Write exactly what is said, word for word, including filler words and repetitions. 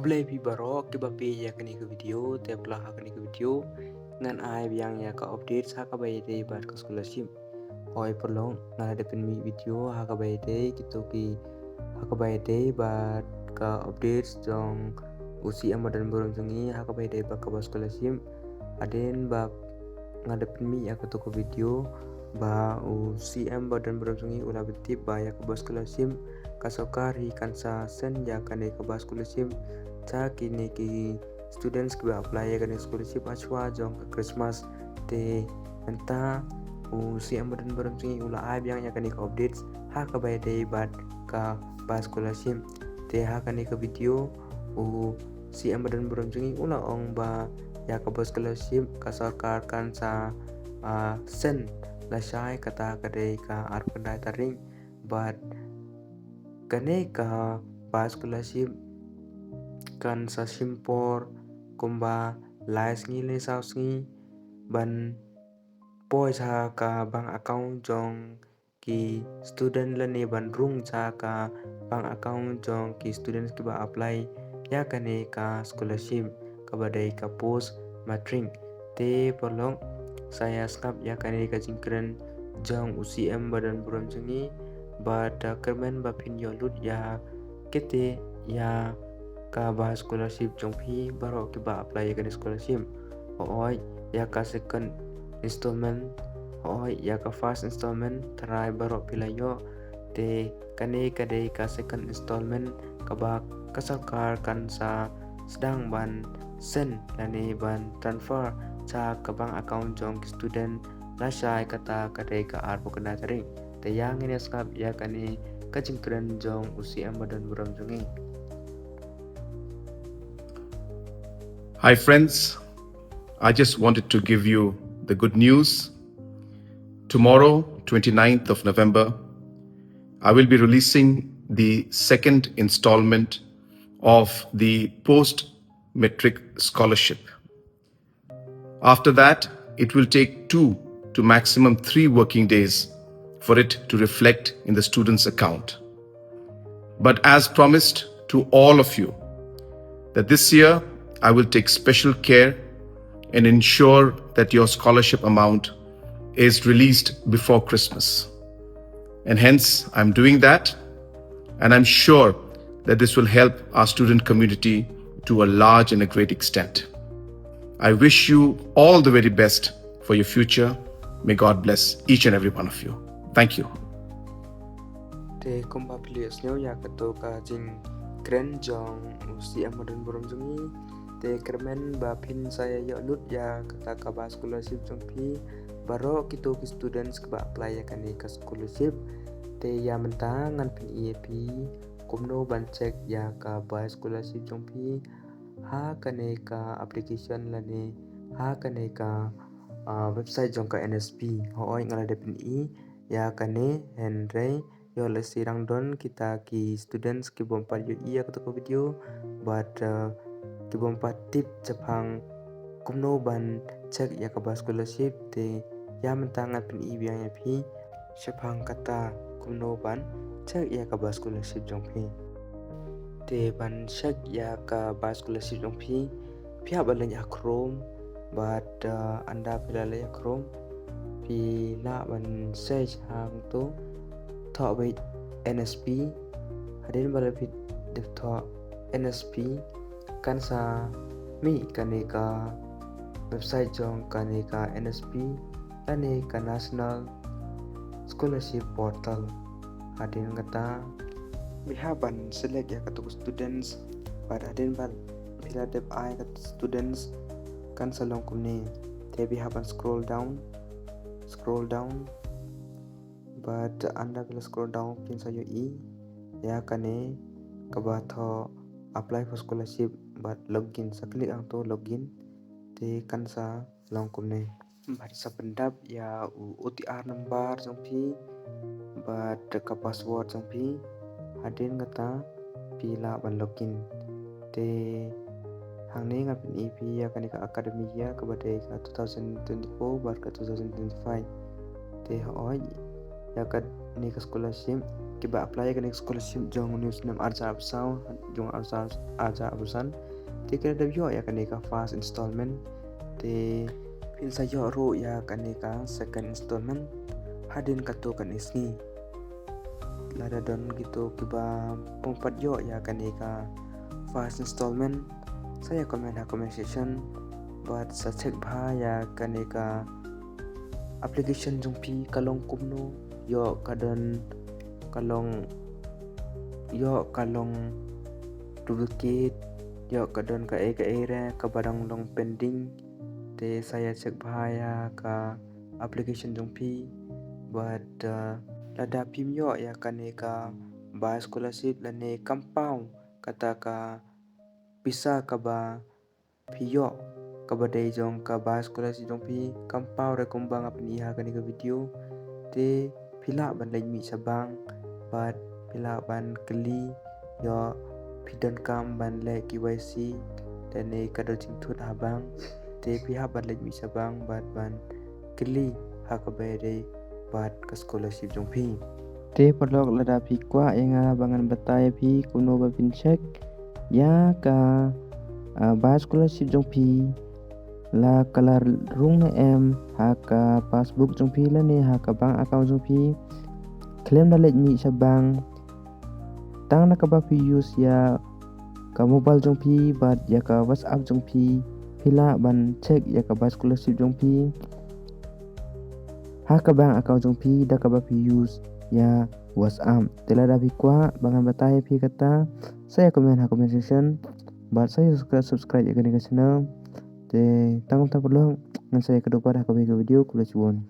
Khublei phi baroh kiba peit ïa kane ka video. Te parlok, ha kane ka video ngan ai biang ïa ka update ha kaba ïadei bad ka scholarship. Hooid parlok, nga la dep pynmih video ha kaba ïadei kito ki, ha kaba ïadei bad ka update jong u C M ba don burom jong ngi ha kaba ïadei bad kaba scholarship. Hadien ba nga dep pynmih ïa kato ka video, ba u C M ba don burom jong ngi u la pyntip ba ïa kaba scholarship ka sorkar hi kan sa send ïa kane kaba scholarship sha kine ki students kiba apply ïa kane ka scholarship ha shuwa jong ka Christmas. Te mynta u C M ba don burom jong ngi u la ai biang ïa kane ka updates ha kaba ïadei bad kaba scholarship. Te ha kane ka video u C M ba don burom jong ngi u la ong ba ïa kaba scholarship ka sorkar kan sa, ah, send lashai kata ka dei ka arphew khyndai tarik. Bad kane kaba scholarship kan sa shim por kumba lai sngi lane saw sngi ban poi sha ka bank account jong ki student lane ban rung sha ka bank account jong ki students kiba apply ïa kane ka scholarship kaba dei ka post matric. Te parlok, sa ïa sngap ïa kane ka jingkren jong u C M ba don burom jong ngi, bad, ah, kyrmen ba phin ïoh lut ïa kata ïa kaba scholarship jong phi baroh kiba apply ïa kane scholarship. Hooid ïa ka second installment, hooid ïa ka first installment tharai baroh phi la ïoh. Te kane ka dei ka second installment kaba ka sorkar kan sa sdang ban send lane ban transfer sha ka bank account jong ki student lashai kata ka dei ka arphew khyndai tarik. Te ïa ngin ïa sngap ïa kane ka jingkren jong u C M ba don burom jong ngi. Hi friends, I just wanted to give you the good news. Tomorrow, twenty-ninth of November, I will be releasing the second installment of the post matric scholarship. After that, it will take two to maximum three working days for it to reflect in the student's account. But as promised to all of you, that this year I will take special care and ensure that your scholarship amount is released before Christmas. And hence, I'm doing that, and I'm sure that this will help our student community to a large and a great extent. I wish you all the very best for your future. May God bless each and every one of you. Thank you. Te kumba phi la ïohsngew ïa kato ka jingkren jong u C M ba don burom jong ngi. Te kyrmen ba phin sa ïa ïoh lut ïa kata kaba scholarship jong phi baroh kito ki students kiba apply ïa kane ka scholarship. Te ïa mynta ngan pyni ïa phi kumno ban check ïa kaba scholarship jong phi ha kane ka application lane ha kane ka, ah, website jong ka N S P. Hooid nga la dep pyni ïa kane, hynrei ïoh lehse dang don kita ki students ki bym pat ïohi ïa kato ka video, bad, ah, ki bym pat tip shaphang kumno ban check ïa kaba scholarship. Te ïa mynta ngan pyni biang ïa phi shaphang kata kumno ban check ïa kaba scholarship jong phi. Te ban check ïa kaba scholarship jong phi, phi hap ban leit ha Chrome, bad, ah, ynda phi la leit ha Chrome, phi lah ban search hangto, thoh beit N S P. Hadien ba la phi dep thoh N S P, kan sa mih kane ka website jong kane ka N S P lane ka National Scholarship Portal. Hadien kata, phi hap ban select ïa kato ka students, bad hadien ba phi la dep ai ka students, kan sa long kumne. Te phi hap ban scroll down, scroll down, bad ynda phi la scroll down phin sa ïohi ïa kane kaba thoh apply for scholarship bad login. Sa click hangto login, te kan sa long kumne. Bad sa pyndap ïa u O T R number jong phi bad ka password jong phi. Hadien kata phi lah ban login. Te hangne ngan pyni ïa phi ïa kane ka academic year kaba dei ka two thousand twenty-four bad ka two thousand twenty-five. Te hooid, ïa kane ka scholarship, kiba apply ïa kane ka scholarship jong u snem arhajar arphew saw jong arhajar arphew san, te ki la dep ïoh ïa kane ka first installment. Te phin sa ïoh ruh ïa kane ka second installment hadien katto katne sngi. Lada don kito kiba pynpat ïoh ïa kane ka first installment, sa ïa comment ha comment section bad sa check bha ïa kane ka application jong phi ka long kumno, ïoh ka don ka long, ïoh ka long duplicate, ïoh ka don kaei kaei re kaba dang long pending. Te sa ïa check bha ïa ka application jong phi bad, uh, lada phim ïoh ïa kane ka bursar scholarship lane kam paw kata ka pisa kaba phi ïoh kaba dei jong ka bursar scholarship jong phi kam paw re kumba nga pyni ha kane ka video, te phi lah ban leit mih sha bank bad phi lah ban kylli, ïoh phi donkam ban leh K Y C lane ka dor jingthut ha bank, te phi hap ban leit mih sha bank bad ban kylli ha kaba dei bad ka scholarship jong phi. Te paralok, lada phi kwah ïa nga ba ngan batai ïa phi kumno ba phin check ïa ka, ah, bursar scholarship jong phi, la ka la rung ne em ha ka passbook jong phi lane ha ka bank account jong phi, khlem da leit mih sha bank, tang na kaba phi use ïa ka mobile jong phi bad ïa ka WhatsApp jong phi, phi lah ban check ïa ka bursar scholarship jong phi ha ka bank account jong phi da kaba phi use ïa WhatsApp. Te lada phi kwah ba ngan batai ïa phi kata, sa ïa comment ha comment section bad sa ïa subscribe, subscribe ïa kane ka channel. Te tang kumta paralok, ngan sa ïa kdew pat ha kawei ka video. Khublei shibun.